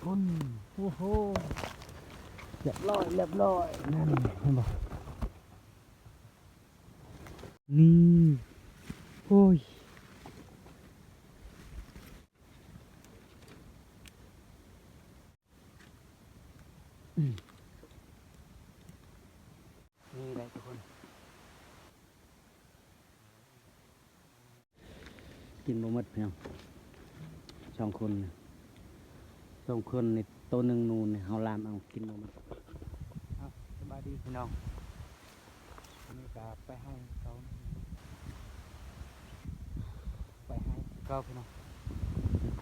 ພຸ້ນ ໂອ້ໂຫ ຮຽບຮ້ອຍ ຮຽບຮ້ອຍ ນັ້ນ ເຫັນບໍ່? ນີ້ ໂອ້ຍ ອືມ ນີ້ແຫຼະທຸກຄົນ ກິນບໍ່ໝົດພີ່ນ້ອງ ສອງຄົນ ສອງຄົນນີ້ ໂຕໜຶ່ງໜູນນີ້ ເຮົາລາມເອົາ ກິນບໍ່ໝົດ. ເອົາ ສະບາຍດີພີ່ນ້ອງ ອັນນີ້ກະໄປໄຮ່ເຂົາ ໄປໄຮ່ຄືເກົ່າພີ່ນ້ອງ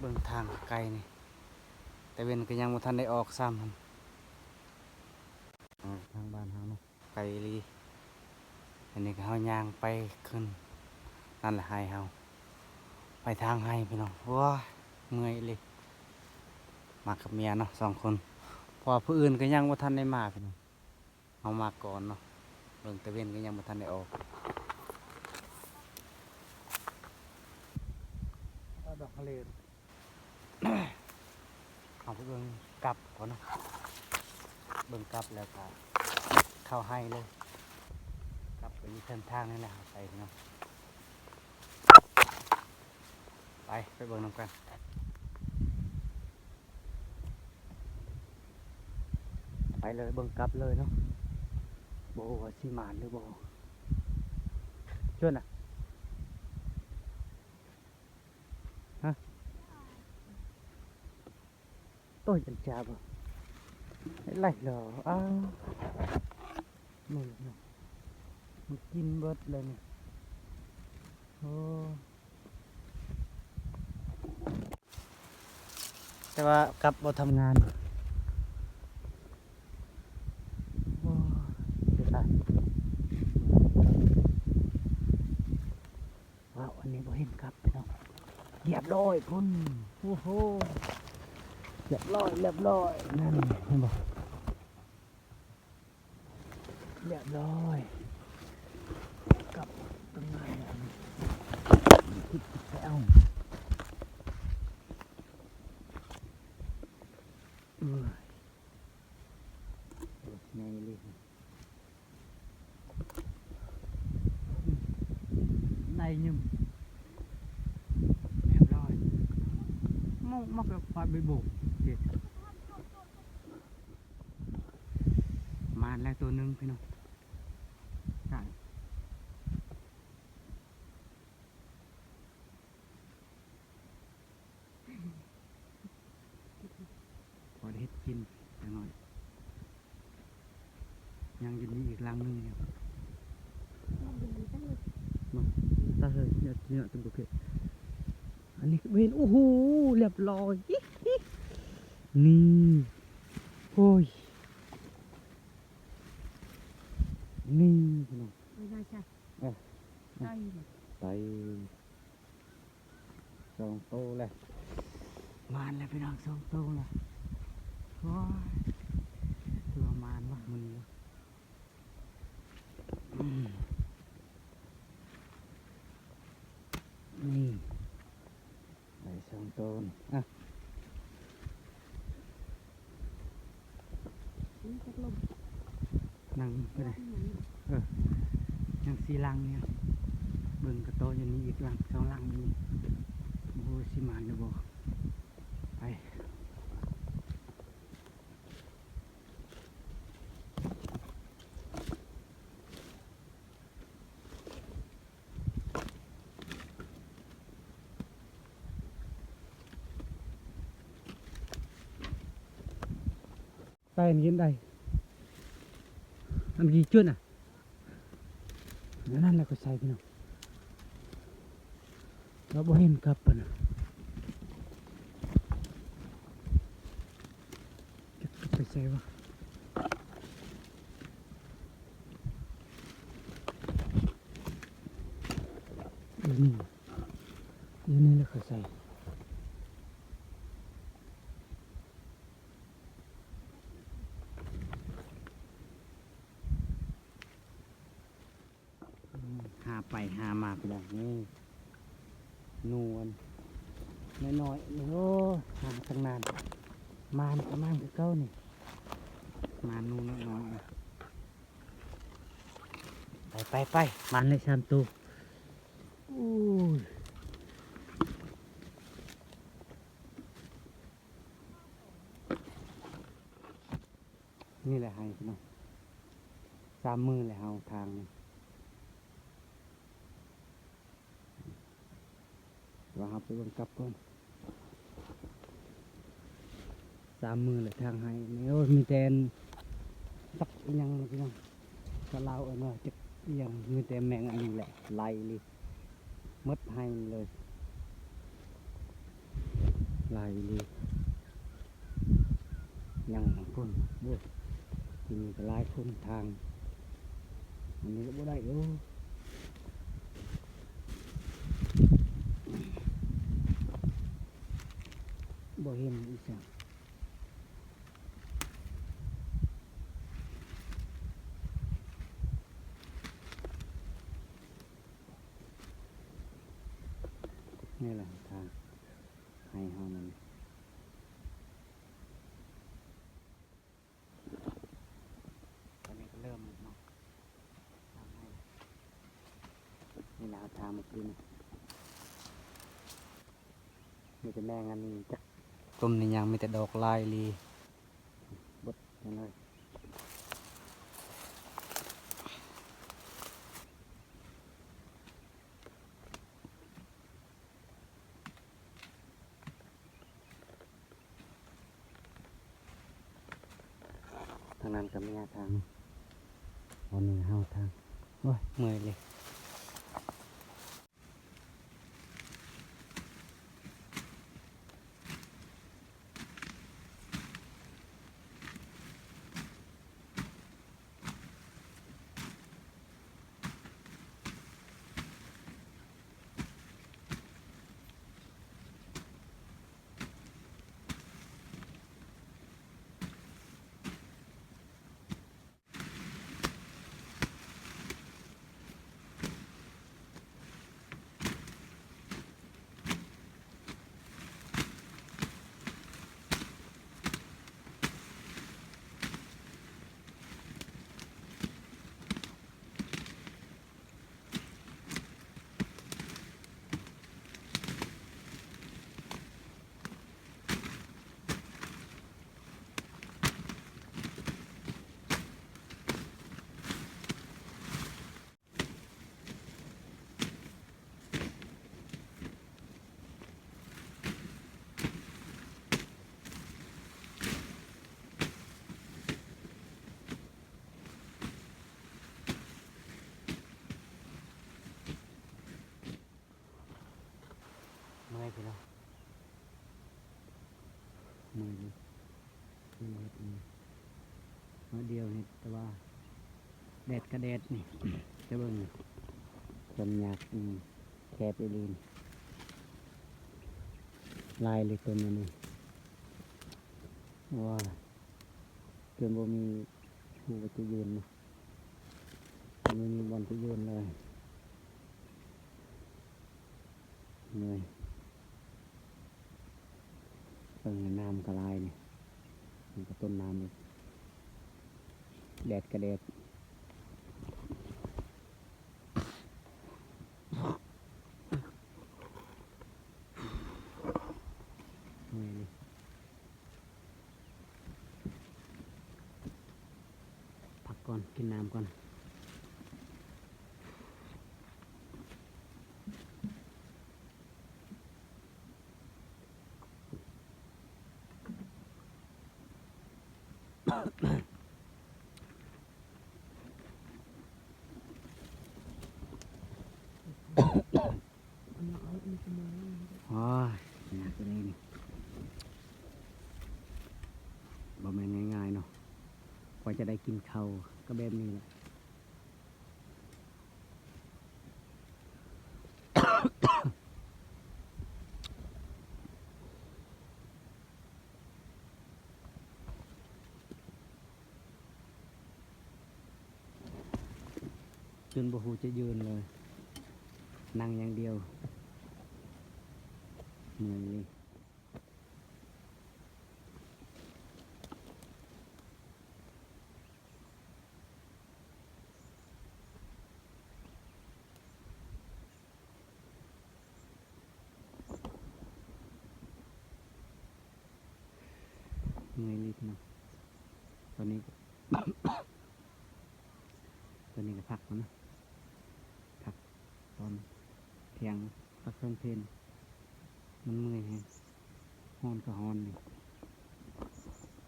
ເບິ່ງທາງໄກນີ້ ຕາເວັນກໍຍັງບໍ່ທັນໄດ້ອອກຊ້ຳ ທາງບ້ານເຮົາເນາະ ໄກອີ່ຫຼີ. ອັນນີ້ກໍເຮົາຍ່າງໄປຂຶ້ນ ນັ້ນແຫຼະໄຮ່ເຮົາ ໄປທາງໄຮ່ພີ່ນ້ອງ ໂອ້ຍ ເມື່ອຍອີ່ຫຼີ ມາກັບເມຍເນາະ ສອງຄົນ ເພາະວ່າຜູ້ອື່ນກໍຍັງບໍ່ທັນໄດ້ມາພີ່ນ້ອງ ເຮົາມາກ່ອນເນາະ ເບິ່ງຕາເວັນກໍຍັງບໍ່ທັນໄດ້ອອກ ດອກທະເລ. ເຮົາໄປເບິ່ງກັບກ່ອນເນາະ ເບິ່ງກັບແລ້ວກະເຂົ້າໄຮ່ເລີຍ ກັບໄປຢູ່ເສັ້ນທາງນີ້ແຫຼະ ເຮົາໄປເນາະ ໄປ ໄປເບິ່ງນຳກັນ ໄປເລີຍ ເບິ່ງກັບເລີຍເນາະ ບໍ່ຮູ້ວ່າຊິໝານຫຼືບໍ່ ຊວນນະ ຮະ ໂອ້ຍ ອັນຈາບໍ່ ໄລ່ລາວ ອ້າວ ນີ້ເນາະ ມັນກິນເບິດເລີຍນີ້ ໂອ້ ແຕ່ວ່າກັບບໍ່ທຳງານ ໂອ້ ເສຍດາຍ. ວ້າວ ອັນນີ້ບໍ່ເຫັນກັບພີ່ນ້ອງ ຮຽບຮ້ອຍພຸ້ນ ໂອ້ໂຫ ຮຽບຮ້ອຍ ຮຽບຮ້ອຍ ນັ້ນ ເຫັນບໍ່? ຮຽບຮ້ອຍ ກັບຕຳນານແລ້ວ ໄປເອົາ ເອີຍ ໂອ້ຍ ໃຫຍ່ອີ່ຫຼີ. ໄດ້ຍິມ ຮຽບຮ້ອຍ ໝົກ ໝົກແບບປາດໃບໂບກ ໂອເຄ ມາແລ້ວໂຕໜຶ່ງພີ່ນ້ອງ ໄດ້ ພໍໄດ້ເຮັດກິນຈັກໜ້ອຍ ຍັງຢູ່ນີ້ອີກຫຼັງໜຶ່ງຢູ່ ມາ ຕາເຮີຍ ເນາະ ເນາະ ຕົວບໍ່ເຜັດ ອັນນີ້ເຫັນ ໂອ້ໂຫ ຮຽບຮ້ອຍ ນີ້ ໂອ້ຍ ນີ້ ພີ່ນ້ອງ ເອີ ໄດ້ ໄດ້ ສອງໂຕແລ້ວ ໝານແລ້ວພີ່ນ້ອງ ສອງໂຕແລ້ວ ໂອ້ຍ ຖືວ່າໝານເນາະມື້ນີ້ ອືມ ນີ້ ໄດ້ສອງໂຕນີ້ ອ່ະ ນີ້ພັດລົມ ນັ່ງກໍໄດ້ ເອີ ຍັງສີ່ຫຼັງນີ້ ເບິ່ງກະຕໍ່ຢູ່ນີ້ອີກຫຼັງ ສອງຫຼັງນີ້ ບໍ່ຮູ້ຊິໝານຫຼືບໍ່ ໄປ. ໄປອັນນີ້ໄດ້ ອັນກີ້ຈຸນນະ ອັນນັ້ນແຫຼະຂ້ອຍໃສ່ພີ່ນ້ອງ ລາວບໍ່ເຫັນກັບປານນັ້ນ ຈັກໄປໃສວະ ຢູ່ນີ້ ຢູ່ນີ້ແຫຼະຂ້ອຍໃສ່. ຫາໄປຫາມາພີ່ນ້ອງ ນີ້ ໜູອັນນ້ອຍໆ ນີ້ ໂອ້ ຫາຕັ້ງນານ ມານກໍມານຄືເກົ່ານີ້ ມານໜູນ້ອຍໆ ໄປໆໆ ມານເລີຍສາມໂຕ. ໂອ້ຍ ນີ້ແຫຼະໄຮ່ພີ່ນ້ອງ ສາມມື້ແລ້ວເຮົາທາງນີ້ ວ່າເຮົາໄປເບິ່ງກັບກ່ອນ ສາມມື້ແລ້ວທາງໄຮ່ນີ້ ໂອ້ຍ ມີແຕ່ ຈັກອີ່ຫຍັງພີ່ນ້ອງ ພາສາລາວເອີ້ນວ່າຈັກອີ່ຫຍັງ ມີແຕ່ແມງອັນນີ້ແຫຼະ ຫຼາຍອີ່ຫຼີ ໝົດໄຮ່ເລີຍ ຫຼາຍອີ່ຫຼີ ຍັງພຸ້ນ ໂອ້ຍ ທີ່ນີ້ກໍຫຼາຍຄົນທາງ ອັນນີ້ກໍບໍ່ໄດ້ ໂອ້ ບໍ່ເຫັນອີ່ຫຍັງ. ນີ້ແຫຼະທາງໄຮ່ເຮົານັ້ນ ຕອນນີ້ກໍເລີ່ມເນາະ ທາງໄຮ່ ນີ້ແຫຼະທາງເມື່ອກີ້ນີ້ ມີແຕ່ແມງອັນນີ້ ຈັກຕົ້ນນີ້ຍັງມີແຕ່ດອກຫຼາຍອີ່ຫຼີ ເບິດຈັ່ງໃດ. ທາງນັ້ນກໍມີທາງ ອັນນີ້ເຮົາທາງ ໂອ້ຍ ເມື່ອຍເລີຍ. ເມື່ອຍພີ່ນ້ອງ ເມື່ອຍເລີຍ ເຮັດອັນນີ້ ມາດຽວນີ້ ແຕ່ວ່າແດດກະແດດນີ້ ຈະເບິ່ງນີ້ ຄວາມຍາກ ອືມ ແຄບອີ່ຫຼີ ຫຼາຍເລີຍຕົ້ນອັນນີ້ ໂອ້ຍ ຈົນບໍ່ມີ ຮູ້ວ່າຈະຢືນເນາະ ບໍ່ມີບ່ອນຈະຢືນເລີຍ ເມື່ອຍ ເບິ່ງນ້ຳກໍຫຼາຍນີ້ ມັນກໍຕົ້ນນ້ຳອີກ ແດດກໍແດດ ເມື່ອຍເລີຍ. ພັກກ່ອນ ກິນນ້ຳກ່ອນ. ໂອ້ຍ ໜັກອີ່ຫຼີນີ້ ບໍ່ແມ່ນງ່າຍໆເນາະ ກວ່າຈະໄດ້ກິນເຂົ້າກໍແບບນີ້ແຫຼະ. ຈົນບໍ່ຮູ້ຈະຢືນເລີຍ ນັ່ງຢ່າງດຽວ ເມື່ອຍເລີຍ. ເມື່ອຍອີ່ຫຼີພີ່ນ້ອງ. ຕອນນີ້ກໍ ຕອນນີ້ກໍພັກກ່ອນນະ ພັກຕອນທ່ຽງ ພັກເທິງເພນ ມັນເມື່ອຍແຮງ ຮ້ອນກໍຮ້ອນນີ້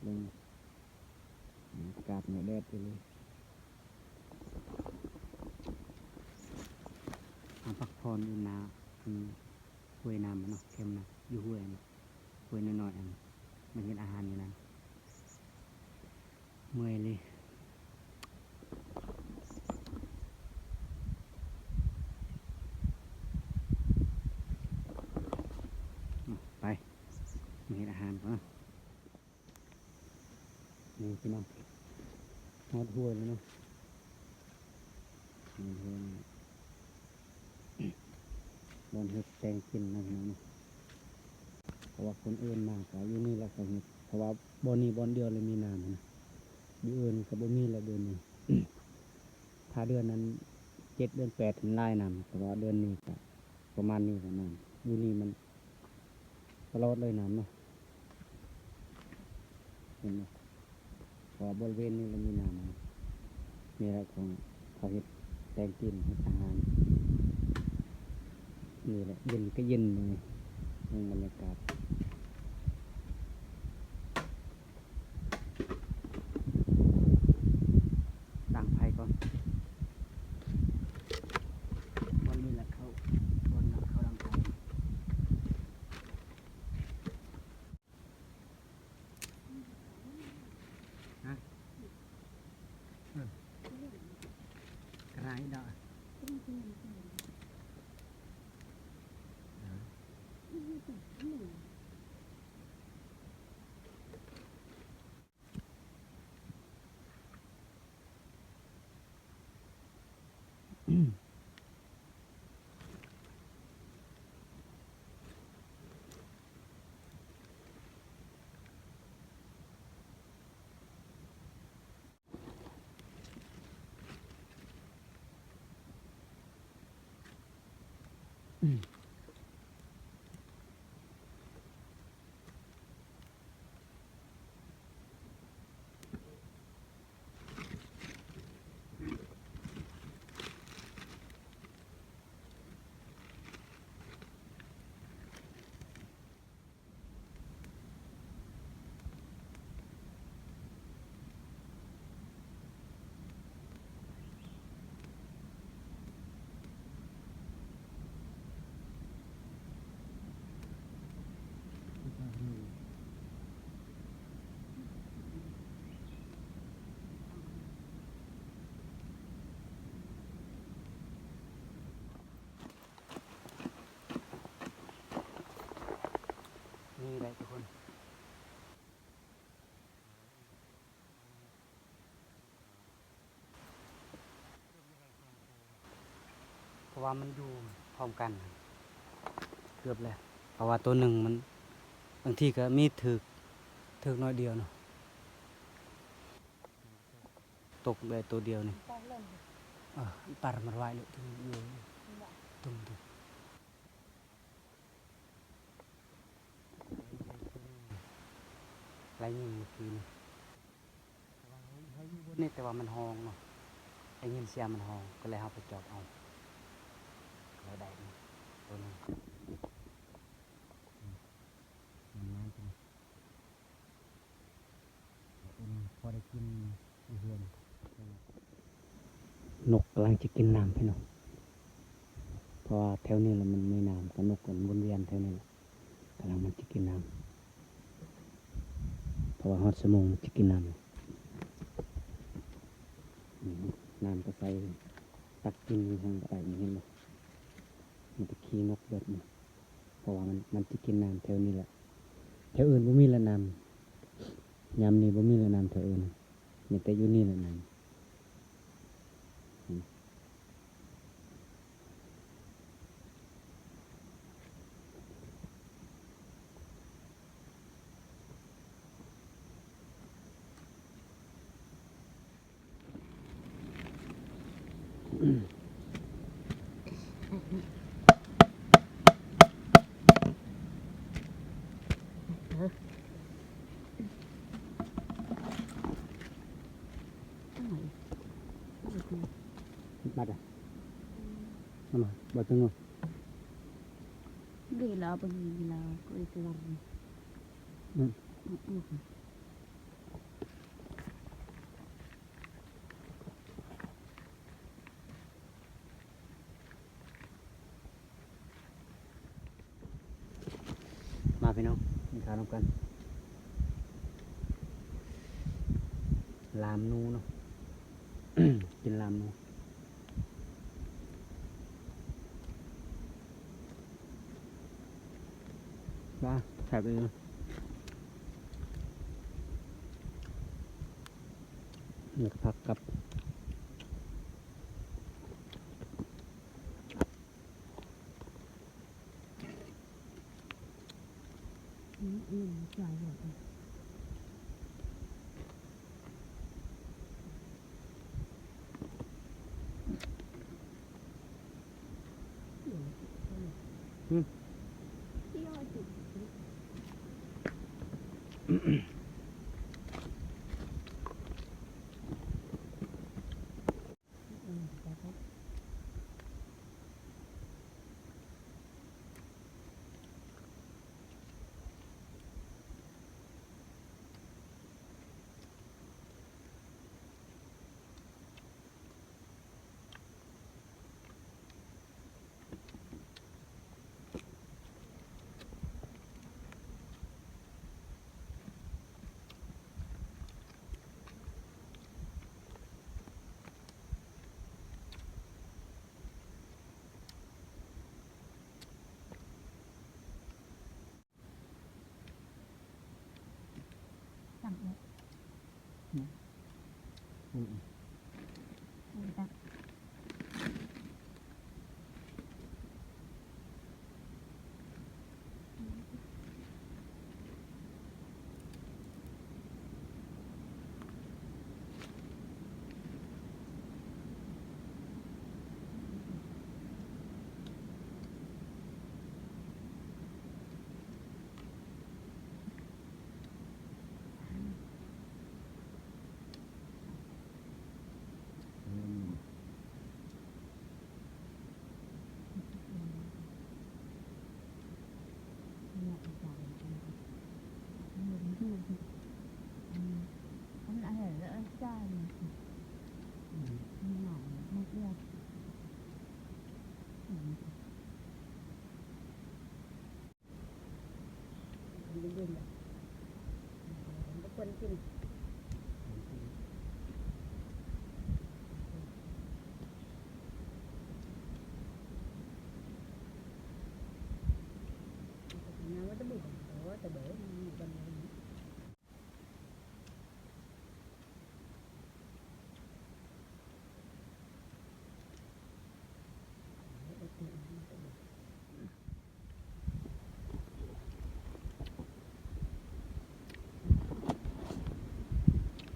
ເບິ່ງ ອາກາດນີ້ແດດອີ່ຫຼີ. ມາພັກຜ່ອນຢູ່ໜ້າ ອັນ ຫ້ວຍນ້ຳເນາະ ແຄມນ້ຳ ຢູ່ຫ້ວຍຫັ້ນ ຫ້ວຍນ້ອຍໆ ອັນ ມາເຮັດອາຫານຢູ່ນັ້ນ ເມື່ອຍອີ່ຫຼີ. ໄປ ມາເຮັດອາຫານກ່ອນເນາະ. ນີ້ພີ່ນ້ອງ ຮອດຫ້ວຍແລ້ວເນາະ ຮອດຫ້ວຍ ບ່ອນເຮັດແຕງກິນນະພີ່ນ້ອງເນາະ. ເພາະວ່າຄົນອື່ນມາກໍຢູ່ນີ້ແຫຼະເຂົາເຮັດ ເພາະວ່າບ່ອນນີ້ບ່ອນດຽວເລີຍມີນ້ຳນະ ຢູ່ອື່ນກໍບໍ່ມີແລ້ວເດືອນນີ້. ຖ້າເດືອນນັ້ນ ເຈັດ ເດືອນແປດ ຫຼາຍນ້ຳ ແຕ່ວ່າເດືອນນີ້ກໍປະມານນີ້ແຫຼະນ້ຳ ຢູ່ນີ້ມັນ ຕະຫຼອດເລີຍນ້ຳເນາະ ເຫັນບໍ່? ເພາະວ່າບໍລິເວນນີ້ລະມີນ້ຳ ນີ້ແຫຼະຂອງເຂົາເຮັດແຕງກິນ ເຮັດອາຫານ ນີ້ແຫຼະ ເຢັນກໍເຢັນ ເບິ່ງບັນຍາກາດ. ດັງໄຟກ່ອນ ບ່ອນນີ້ແຫຼະເຂົາ ບ່ອນເຂົາດັງໄຟ ຮະ ເອີ ກະໄດ້ດອກ. ນີ້ແຫຼະທຸກຄົນ ເພາະວ່າມັນຢູ່ພ້ອມກັນ ເກືອບແລ້ວ ເພາະວ່າໂຕໜຶ່ງມັນ ບາງທີກໍມີຖືກ ຖືກໜ້ອຍດຽວເນາະ. ຕົກໄດ້ໂຕດຽວນີ້ ເອີ ປາມາໄວ້ເລີຍ ໄລ່ຍິງເມື່ອກີ້ນີ້ ແຕ່ວ່າມັນຮ້ອງເນາະ ໄດ້ຍິນສຽງມັນຮ້ອງ ກໍເລີຍເຮົາໄປຈອບເອົາ ກໍເລີຍໄດ້ໂຕໜຶ່ງ ມັນມານ ເອີ ພໍໄດ້ກິນຢູ່ເຮືອນ. ນົກກຳລັງຈະກິນນ້ຳພີ່ນ້ອງ ເພາະວ່າແຖວນີ້ລະມັນມີນ້ຳ ກໍນົກກໍວົນວຽນແຖວນີ້ລະ ກຳລັງມັນຈະກິນນ້ຳ ເພາະວ່າຮອດຊົ່ວໂມງມັນຈະກິນນ້ຳ. ນີ້ ນ້ຳກໍໃສ່ ຕັກກິນຢູ່ຫັ້ນກໍໄດ້ ເຫັນບໍ່? ມີແຕ່ຂີ້ນົກເບິດນີ້ ເພາະວ່າມັນ ມັນຈະກິນນ້ຳແຖວນີ້ແຫຼະ ແຖວອື່ນບໍ່ມີລະນ້ຳ ຍາມນີ້ບໍ່ມີລະນ້ຳແຖວອື່ນ ມີແຕ່ຢູ່ນີ້ລະນ້ຳ. ຮະ? ມາເດີ້ ມາ ບໍ່ຕ້ອງງໍ ເວລາເບິ່ງເວລາກໍໄດ້ຕະຫຼອດ ອືມ. ມາພີ່ນ້ອງ ກິນເຂົ້ານຳກັນ ລາມໜູເນາະ ກິນລາມໜູ ມາ ແຊບອີ່ຫຼີ ນີ້ກໍຜັກກັບ ອືມ ອືມ ຈ່ອຍຢູ່ ອືມ.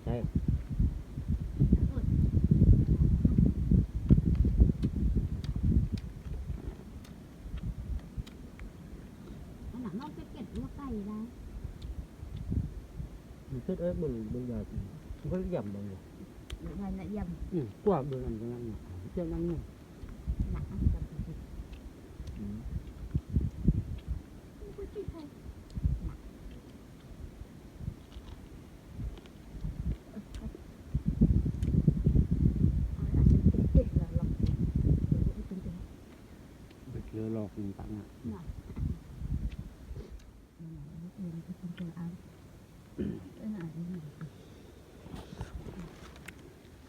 ໃຊ່ ອັນນັ້ນເຮົາເກັບເກັບມາໄກ່ໄດ້ ມັນເຮັດເອີຍ ບໍ່ ບໍ່ຢາກ ບໍ່ຢາກບໍ່ ບໍ່ຢາກ ບໍ່ຢາກ ອືມ ກວ່າເບິ່ງອັນນັ້ນ ເຈົ້ານັ້ນ ໜັກ ອືມ ບໍ່ຕິດໃຜ ໜັກ ເບັດເຫຼືອຫຼອກມັນຕັ້ງ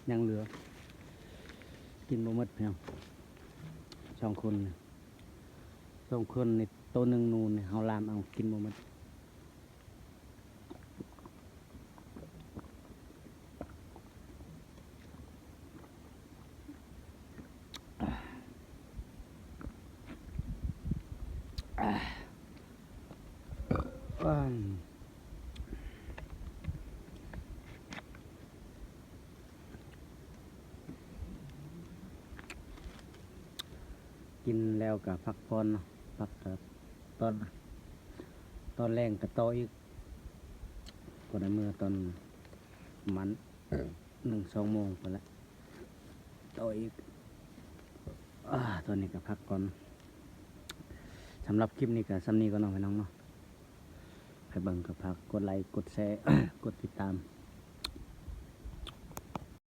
ຍັງເຫຼືອ ກິນບໍ່ໝົດພີ່ນ້ອງ ສອງຄົນ ສອງຄົນນີ້ ໂຕໜຶ່ງໜູນີ້ ເຮົາລາມເອົາ ກິນບໍ່ໝົດ. ກິນແລ້ວກະພັກຜ່ອນເນາະ ພັກກະຕອນ ຕອນແລງກະຕໍ່ອີກ ກໍໄດ້ເມືອຕອນປະມານໜຶ່ງສອງໂມງພຸ້ນແຫຼະ ຕໍ່ອີກ. ອາ ຕອນນີ້ກໍພັກກ່ອນ. ສຳລັບຄລິບນີ້ກໍສ່ຳນີ້ກ່ອນເນາະ ພີ່ນ້ອງເນາະ. ໃຜເບິ່ງກໍຝາກກົດໄລ ກົດແຊ ກົດຕິດຕາມ